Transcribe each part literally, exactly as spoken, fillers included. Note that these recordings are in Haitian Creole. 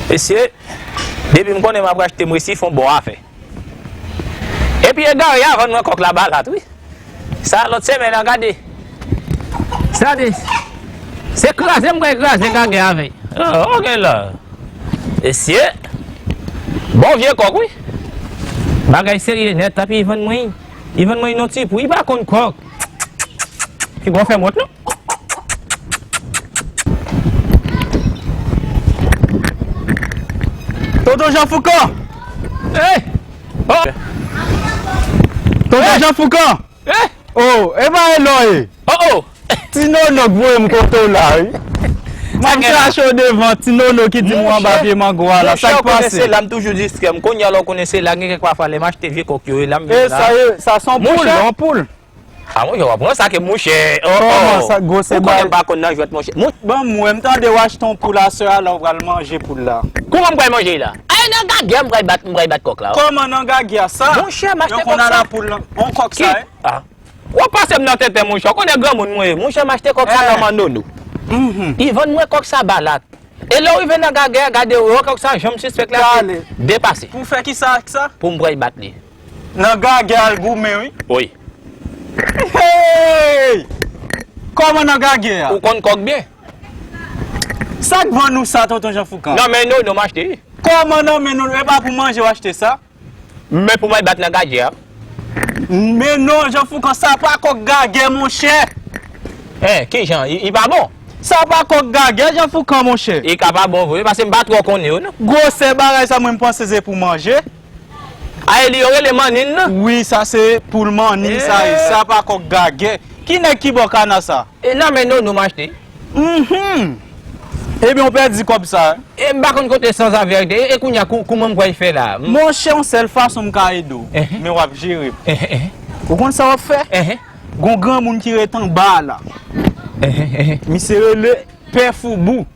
Mesye, depi m konnen m ap achte, m resi fè yon bon afè. Epi egare a vann mwen kòk la balat, wi. Sa lòt semèn nan, gade. Gade. Se kraze m pral kraze gagè avè. Oh, ok la. Mesye. Bon vye kòk, wi. Bagay serye nèt, epi li vann mwen. Li vann mwen yon ti pri, li pa konn kòk. Ki bon fè mòt, non? Tonton Jean Foucan! Hey! Oh! Tonton Jean Foucan! Hey! Oh, e pa e lò ye? Oh, oh! Ti Nono k voye m kote w la, wi. M ap chache w devan Ti Nono ki di m w anba pye mango a la. Sa k pase? Monchè, ou konnen se la m toujou distrè m. Kounye a la ou konnen se la, gen kèk pafwa lè m achte vye kòk yo, e la m vin la. E sa ye, sa se yon poul, yon poul. A, monchè, w ap pran sa ke monchè. Oh, oh. Kòman sa, gwo se bal? Ou konnen m pa konn nan jwèt, monchè. Ban m wè, m tande w achte yon poul aswè a, la w pral manje poul la. Kòman m pral manje la? Ay, nan gagè, m pral bat, m pral bat kòk la. Kòman nan gagè a sa? Monchè, m achte kòk sa. Yon kòk sa, e? Ah. W ap pase m nan tenten, monchè. Ou konnen granmoun mwen ye. Monchè, m achte kòk sa nan men Nono. Li vann mwen kòk sa balat. E lè w rive nan gagè a, gade w wè kòk sa, jan m sispèk la, se depase. Pou fè kisa ak sa? Pou m pral bat li. Nan gagè a l goumen, wi. Wi. Hey! Kòman nan gagè a? Ou konn kòk byen? Sa k vann ou sa, Tonton Jean Foucan? Nan men Nono m achte, wi. Kòman nan men Nono? E pa pou manje w achte sa? Men pou m al bat nan gagè a. Men non, Jean Foucan, sa pa kòk gagè, monchè. Hein, kijan? Li, li pa bon? Sa pa kòk gagè, Jean Foucan, monchè. Li ka pa bon vre, paske m pa twò konnen yo, non. Gwosè bagay sa, mwen, m panse se pou manje. A, e li yo rele mannin nan? Wi, sa se poul mannin, sa ye. Sa pa kòk gagè. Ki nèg ki ba w kana sa? E nan men Nono m achte. Mhm. Ebyen, ou pèdi kòb sa. E m pa konn kote sanzave a rete. E, e kounye a, kou-, kouman m pral fè la? M- Monchè, yon sèl fason m ka ede w. Enhen. Men w ap jere m. Enhen, enhen. Ou konn sa w ap fè? Enhen. Gon granmoun ki ret anba a la. Enhen, enhen. Misye rele Pè Foubou.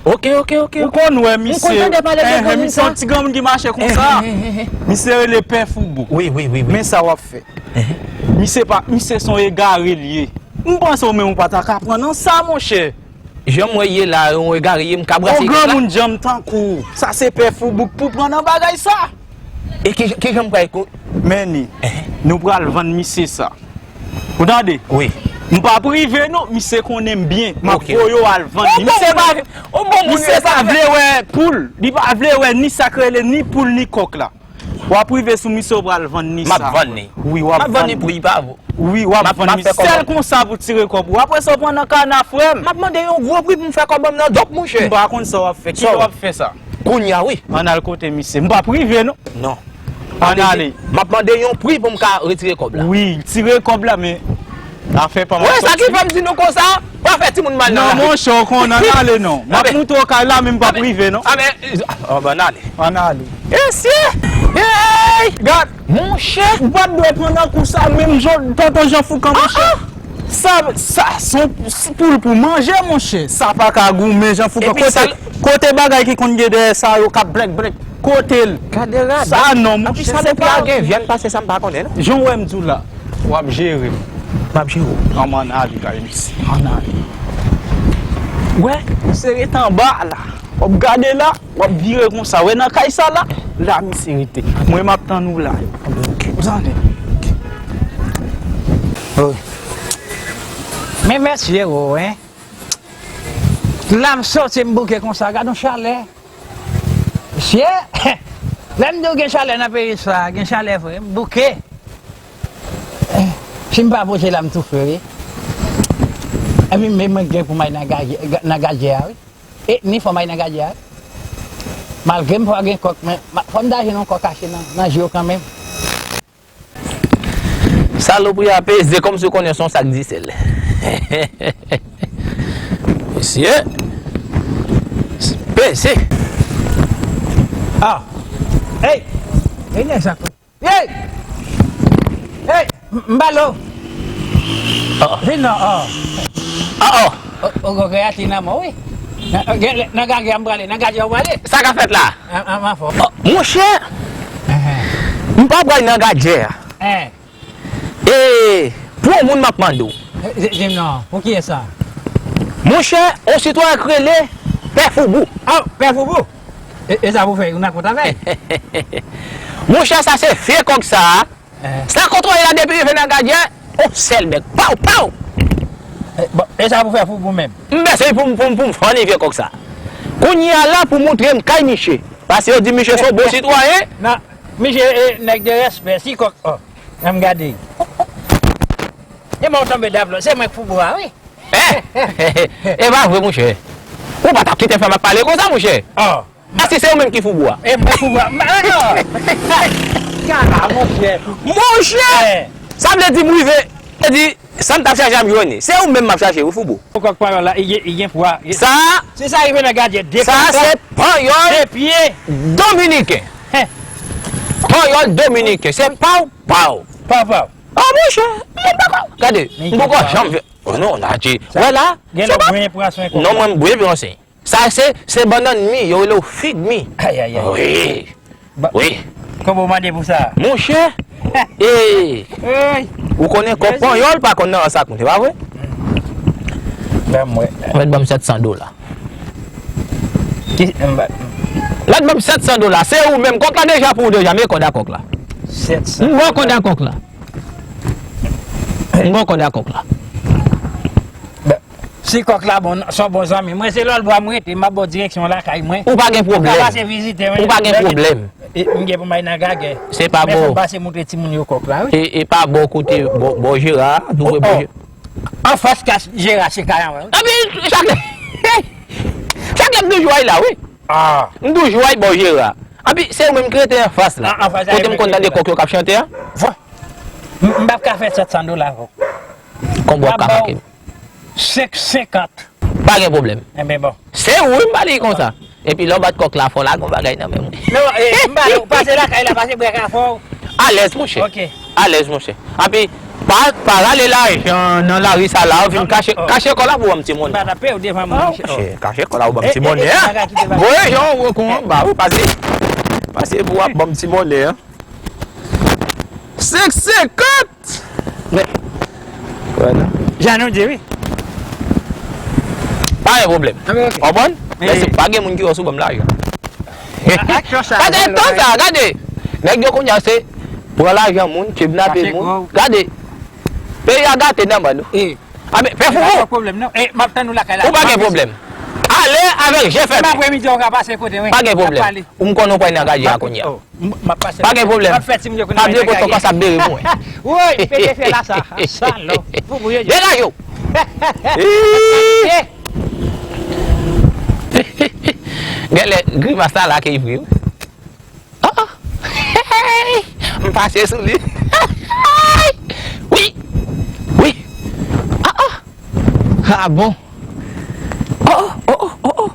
Ok, ok, ok, ok. Ou konn wè misye. M konn tande pale de granmoun sa. Enhen, misye yon ti granmoun ki mache konsa. Enhen, enhen, enhen. Misye rele Pè Foubou. Wi, wi, wi, wi. Men sa w ap fè. Enhen. Misye pa, misye se yon egare l ye. M panse w menm ou pa ta ka pran nan sa, monchè. Jan m wè ye la, yon egare ye, m ka brase kòk la. Yon granmoun djanm tankou w. Sa se Pè Foubou k pou pran nan bagay sa. E ki, kijan m pral ko- Men ni. Enhen. Nou pral vann misye sa. Ou tande? Wi. M pa prive non, misye konnen m byen. M ap voye w al vann li. Misye pa, misye pa vle wè poul. Li pa vle wè ni sa k rele ni poul ni kòk la. W ap rive sou misye, w pral vann ni sa. M ap vann ni. Wi, w ap vann ni. M ap vann ni pri pa vo. Wi, w ap vann ni. Sèl konsa pou tire kòb ou. Apre sa, w pran nan kana, frè m. M ap mande yon gwo pri pou m fè kòb mwen nan dòk, monchè. M pa konn sa w ap fè. Kilè w ap fè sa? Kounye a, wi. Ann al kote misye. M pa prive non. Non. Ann ale. M ap mande yon pri pou m ka retire kòb la. Wi, tire kòb la, men afè pa m ap sòti. Wi, sa ki fè m di nou konsa, pa fè timoun mal nan la. Non, monchè, w konn, ann ale non. M ap moute w kay la, men m p ap rive non. A, men, a, ben, ann ale. Ann ale. Mesye! Hey! Gad! Monchè! Ou pa t dwe pran nan kou sa, menm jan, tonton Jean Foucan, monchè. Sa, sa, se yon, se poul pou manje, monchè. Sa pa ka goumen, Jean Foucan. Kote, kote bagay ki konn gen dèyè sa yo k ap blèk, blèk? Kote l? Gade rad. Sa non, monchè, se pa. Anplis, sa depi a gen vyann pase sa m pa konnen, non. Jan w wè m di w la, w ap jere m. M ap jere w. Ann, ann ale kay misye. Ann ale. Wè, misye ret anba la. W ap gade la, w ap vire konsa. Wè nan kay sa la, la misye rete. Mwen, m ap tann ou la. Ou tande? Wi. Men mèt Jero, en. La m soti, m bouke konsa. Gad yon chalè. Mesye, lè m di w gen chalè nan peyi sa, gen chalè vre, m bouke. Si m pa poze la, m toufe, wi. Epi m, mwen gen pou m al nan gadyè, nan gadyè a, wi. E ni fò m al nan gadyè a, wi. Malgre m pa gen kòk, men fò m ta jwenn yon kòk achte nan, nan je yo kanmenm. Salopri a peze kòmsi w konnen se yon sak disèl. Mesye. Peze. Ah. Hey! Hey, nèg sa. Hey! Hey! M, m balo. Ah. Vin non, ah. Ah, ah. O, o, o, gayati nan mò, wi. Nan, nan, nan gadyè a m prale, nan gadyè a w prale. Sa k ap fèt la? An, an, an fò. Ah, monchè, m pa pral nan gadyè a. Hein. E pou yon moun m ap mande w. E, di, di m non, pou kiyès sa? Monchè, yon sitwayen k rele Pè Foubou. Ah, Pè Foubou? E, e sa pou fè, ou nan kont avè l? Monchè, sa se vye kòk sa a. Eh. Sa kontwole la depi rive nan gadyè, on sèl bèk. Paw, paw! Eh, bon, e sa pou fè pou ou menm? M bese pou m, pou m, pou m fann vye kòk sa. Kounye a la pou montre m kay miche. Paske yo di miche se yon bon sitwayen. Non, miche, eh, nèg de respè, si kòk, oh, ann gade. E mwen tonbe daplò, se mwen k foubo a, wi. Eh! E pa vre, monchè. Ou pa t ap kite fè m ap pale konsa, monchè. Oh. Asi, se ou menm ki foubo a. E mwen foubo a. M, ah, non. Kala, monchè. Monchè! Eh. Sa vle di m rive, vle di, sa m t ap chache a m jwenn li. Se ou menm m ap chache, wi, foubo. Kòk panyòl la, li gen, li gen pwa. Sa, se sa rive nan gadyè. De sa, kòk la, se panyòl de pye. Dominiken. Heh. Panyòl dominiken. Se paw, paw. Paw, paw. Oh, monchè, m poko. Gade, m poko janm fè. Oh non, la, ti. Wè la, gen lè w bwen pran swen kòk la. Non, mwen, m bwen pran swen. Sa se, se bannann mi, yo rele w fig mi. Ay, ay, ay. Wi. Wi. Konbyen w mande pou sa? Monchè, eh, ou konnen kòk panyòl pa konn nan sa konte, pa vre? Ban m wè. Mèt ban m sèt san dola. Ki, m ba- Mèt ban m sèt san dola. Se ou menm, kòk la deja pou ou deja, men kòd a kòk la. Sèt san. M ba w kòd a kòk la. M ba w kòd a kòk la. Si kòk la bon, se yon bon zanmi. Mwen, se Lòlbwa m rete, m ap ba w direksyon lakay mwen. Ou pa gen pwoblèm. Ou ka pase vizite mwen. Ou pa gen pwoblèm. E, m gen pou m al nan Gagè. Se pa bon. Men fò m pase montre timoun yo kòk la, wi. E, e pa bò kote, bò, bò Jera, nou wè bò Jera. Anfas kay Jera, se kay an, wi. Epi, chak lè, chak lè m toujou al la, wi. Ah. M toujou al bò Jera. Epi, se ou menm ki rete anfas la. Ah, anfas la, kote m konn tande kòk yo k ap chante a. Vwa. M, m p ap ka fè sèt san dola avè w. Konbyen w ap ka make m? Senk senkant. Pa gen pwoblèm. Enben bon. Se ou wi m pale konsa. Epi lè w bat kòk la fò la gon bagay nan men mwen. Non, e, m pale, ou pase lakay la, pase brèk a fò. Alèz monchè. Ok. Alèz monchè. Epi pa, pa rale lajan nan lari sa la, ou vin kache, kache kò la pou w ban m ti monnen. M pa t ap peye w devan mwen, monchè. Kache kò la pou w ban m ti monnen, hein? Voye jan w wè kon anba, ou pase, pase pou w ap ban m ti monnen, hein? Senk senkant! Men, wè non. Jan nou di, wi. Pa gen pwoblèm. Konprann? Men si pa gen moun ki wè sou ban m lajan. Gade tan sa, gade. Nèg yo kounye a se pran lajan moun, kidnape moun. Gade. Peyi a gate nan men nou. A men, fè fou. Pa gen pwoblèm, non. E, m ap tann ou lakay la. Ou pa gen pwoblèm. Ale avèk je fèmen. Demen apremidi, ou ka pase kote mwen. Pa gen pwoblèm. Ou m konnen ou pral nan gadyè a kounye a. M, m ap pase. Pa gen pwoblèm. M ap fè timoun yo konnen. Pa bliye kote kòk sa ap bere pou mwen. Woy, pete fè la sa. Salòp. Fou, fou, yo, yo. Degaje w. Genlè grimas la lage vre wi. Oh, oh. M pase sou li. Wi. Wi. Oh, oh. Ah bon. Oh, oh, oh,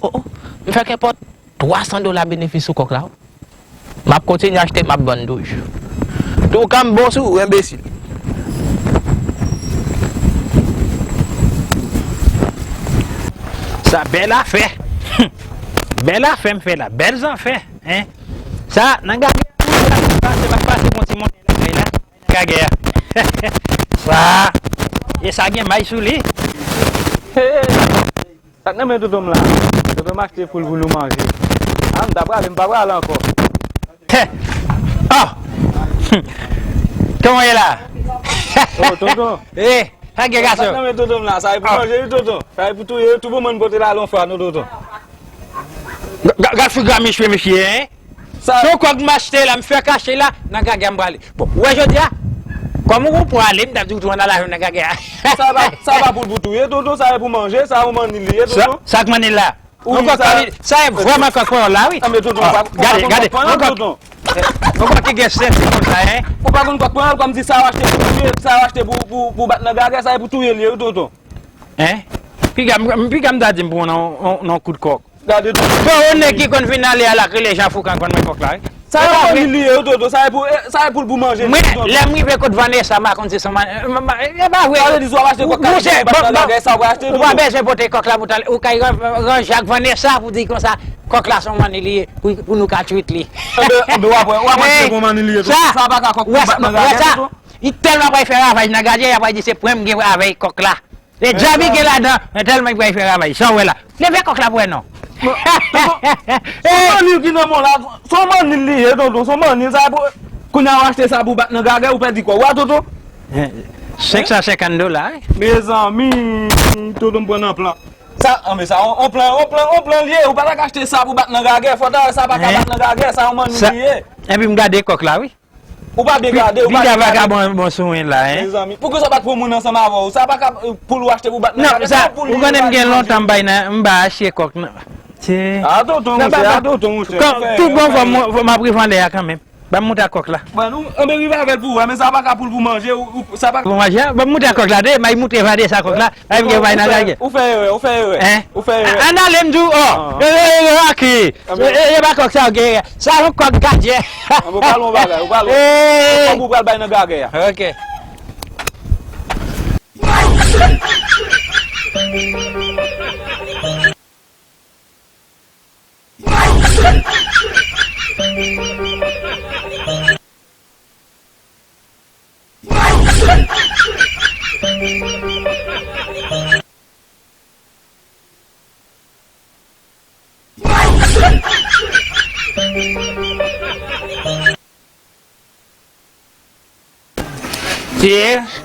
oh. M fè kenpòt twa san dola benefis sou kòk la. M ap kontinye achte, m ap vann toujou. Touka m bon sou ou, enbesil. Sa bèl afè. Bèl afè m fè la. Bèl zafè. Hein? Sa, nan gagè a, m ap pase, m ap pase bon ti monnen lakay la. Nan gagè a. Sa, e sa gen may sou li. Hey! Sa k nan men tonton m la? Tonton m achte poul pou nou manje. A, m ta prale, m pa prale ankò. Hè! Oh! Kòman w ye la? Oh, tonton. Eh, sa k gen gason? Sa k nan men tonton m la? Sa e pou manje wi, tonton. Sa e pou touye wi, tout bon moun pote la lon fwa non, tonton. Ga-, ga-, gad figa misye, misye, hein? Sa se yon kòk m achte la, m fè kache la, nan gagè a m prale. Bon, ou wè jodi a, kòm ou pran ale, m t ap di w tou ann al avè m nan gagè a. Sa pa, sa pa poul pou touye, tonton, sa e pou manje, sa yon manni li ye, tonton. Sa, sa k manni la? Yon kòk sa, sa e vrèman kòk panyòl la, wi. Anben, tonton, ou pa, ou pa konn kòk panyòl, tonton. Yon kòk ki gen senti konsa, hein? Ou pa konn kòk panyòl, kòm di sa w achte pou touye, sa w achte pou, pou, pou bat nan gagè, sa e pou touye li ye, wi, tonton. Hein? Piga m, piga m ta di m pran w nan, nan, nan kout kòk. Gade tonton. Bon, yon nèg ki konn vin ale a la k rele Jan Foukan konn mwen kòk la, wi. Sa e pa vre. Li ye, tonton, sa e pou, sa e pou l pou manje. Mwen, lè m rive kot Vanessa, m pa konn si se yon man-, e pa vre. Sa vle di si w ap achte kòk kalite, ou pa bezwen pote kòk la pou t al, ou kay ran-, ranje ak Vanessa pou di konsa, kòk la se yon manni li ye, pou, pou nou ka treat li. Anben, anben, w ap wè, w ap wè si se yon manni li ye, tonton. Sa pa ka kòk pou bat nan gagè, tonton. Li tèlman pral fè ravaj nan gagè, y ap pral di se pwen m gen avèk kòk la. E djab ki gen ladan, men tèlman li pral fè ravaj. Sa w wè la. Leve kòk la pou wè non. Son mannin ki nan men w la, son mannin li ye, tonton, son mannin sa pou. Kounye a w achte sa pou bat nan gagè, ou pèdi kò w a, tonton. Senk san senkant dola, wi. Mezanmi, tonton m pran nan plan. Sa, an, men sa, on, on plan, on plan, on plan li ye. Ou pa ta ka achte sa pou bat nan gagè. Fò ta wè sa pa ka bat nan gagè. Sa yon mannin li ye. Epi m gade kòk la, wi. Ou pa byen gade, ou pa byen gade. Pita pa ka bon, bon sou mwen la, hein. Mezanmi, poukisa w pa t pran moun ansanm avè w? Sa pa ka, euh, pou l ou achte pou bat nan gagè. Non, sa, ou konnen m gen lontan m bay nan, m pa achte kòk nan. A tonton, monchè, a tonton, monchè. Tout bon, fò m, fò m ap rive anlè a kanmenm. Ban m moute ak kòk la. Bon, nou, anben rive avè l pou wè, men sa pa ka pou l pou manje, ou, ou, sa pa pou manje, a? Ban m moute ak kòk la, de, m ay moute vande sa kòk la, ay m gen bay nan gagè. Ou fè erè, ou fè erè. Hein? Ou fè erè. An ale m di w, oh, e, e, e, ok. E, e, e pa kòk sa, ok. Sa yon kòk gadyen. Anben, pale yon bagay, ou pale. Hey! Kòk ou pral bay nan gagè a. Ok.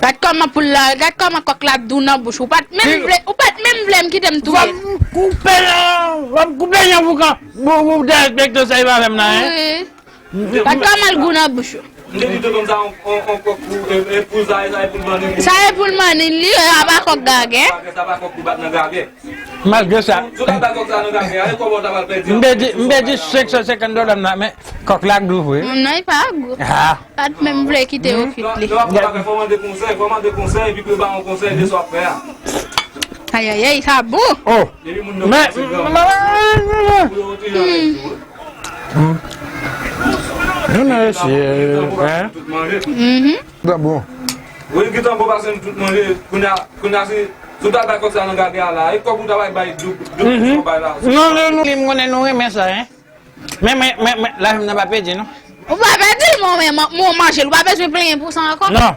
Gad kòman poul la, gad kòman kòk la dou nan bouch. Ou pa t menm vle, ou pa t menm vle m kite m touye l. Fò m koupe l, fò m koupe l, Jan Foukan. Ou, ou derespekte sa, e pa avè m nan, hein? Wi. Gad kòman l gou nan bouch ou. M te di tonton sa, on, on, on kòk pou, e, e pou sa, e sa, e pou l mannin. Sa e pou l mannin li, e a pa kòk gagè. Sa pa kòk pou bat nan gagè. Malgre sa. Si w ta bay kòk sa nan gagè a, e kòb ou ta pral pèdi. M te di, m te di senk san senkant dola m nan, men kòk la gou vre. Non, li pa gou. Ah. Pa t menm vle kite yo kwit li. Lè w ap fè bagay, fò mande konsèy, fò mande konsèy, epi pou yo ba w yon konsèy de sa w ap fè a. Ayayay, sa bon. Oh. Epi moun nan. Men, pou yo retire anlè tou. Hmm. Nou nan esye, hein? Tout manje. Mhm. Sa bon. Wi, gentan bon pase nou tout manje. Kounye a, kounye a si, si w ta bay kòk sa nan gagè a la, e kòb ou ta bay, bay doub, doub sa w bay la. Non, non, non, li m konnen nou renmen sa, hein? Men, men, men, men, lavi m nan pa pèdi, non. Ou pa pèdi l, men, men, men w manje l, ou pa bezwen plenyen pou sa ankò. Non.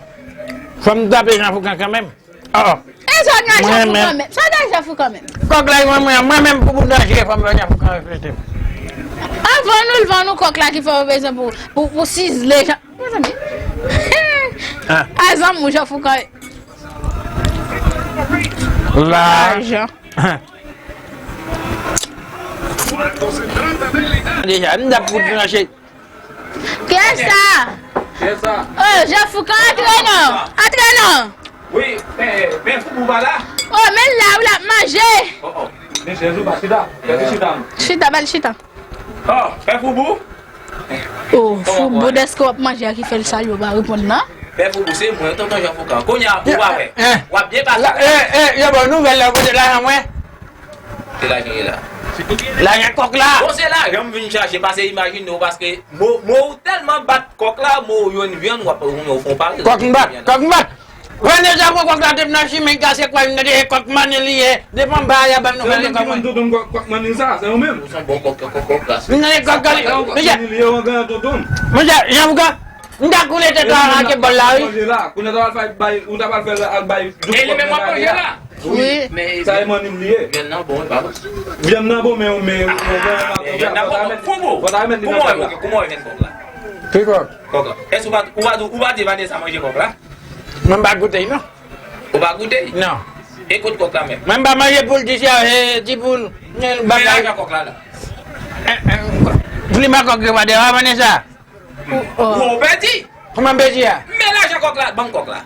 Fò m tape Jan Foukan kanmenm. Oh, oh. E sa w nan Jan Foukan menm? Sa w nan Jan Foukan menm? Kòk la, mwen, mwen, mwen menm pou bout danje, fò m fè Jan Foukan respekte m. A, vann nou l, vann nou kòk la ki fè w bezwen pou, pou, pou sizle Jan. Mezanmi. Ah. A zanmi w Jan Foukan. La. Lajan. Deja, m t ap fout branche. Kiyès sa? Kiyès sa? Oh, Jan Foukan, antre non. Antre non. Wi, men, men Foubou pa la? Oh, men l la, wi, l ap manje. Oh, oh. Men chèz ou pa chita. Chèz ou chita non. Chita, ba l chita. Oh, Pè Foubou? Oh, Foubou, dèske w ap manje a ki fè l salye w pa reponn nan? Pè Foubou, se mwen, tonton Jan Foukan. Kounye a, ou pa wè. W ap byen pase. Eh, eh, yo ba w nouvèl la, kote lajan mwen? Se lajan ye la. Lajan kòk la. Bon, se lajan m vin chache, pase imajine w, paske mo, mo ou tèlman bat kòk la, mo ou jwenn vyann, w ap, ou fon pare. Kòk m bat, kòk m bat. Vanessa pran kòk la, te m nan chimen, kase kwa, m nan de kòk mannin li ye. Depi anba a, y a ban nou fè kòk mannin. Kòk mannin sa, se ou menm. Ou se yon bon kòk, kòk, kòk, kòk la. M nan de kòk, kòk, mesye. Mesye, Jan Foukan, m ta koule tèt la, ak bòl la, wi. Kounye a ta pral fè bay, ou ta pral fè al bay. E li menm w ap manje la? Wi. Sa e mannin li ye. Vyann nan bon, e pa bon. Vyann nan bon, men, men, men, vyann nan bon. Fò ta remèt li nan kòk la. Kòman w jwenn kòk la? Ki kòk? Kòk la. Èske ou pa, ou pa, ou pa di Vanessa manje kòk la? Mwen m pa goute, non. Ou pa goute? Non. E kot kòk la menm? Mwen m pa manje poul di sa, e, ti poul. Men lajan kòk la la. Plim a kòk yo pa devan, Vanessa. Ou pèdi. Kòman m pèdi a? Men lajan kòk la, ban m kòk la.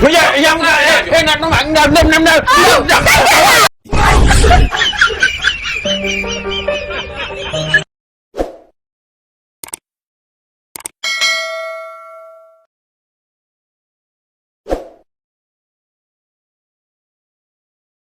Men y a, y a, e, e, nan, nan, nan, nan, nan, nan.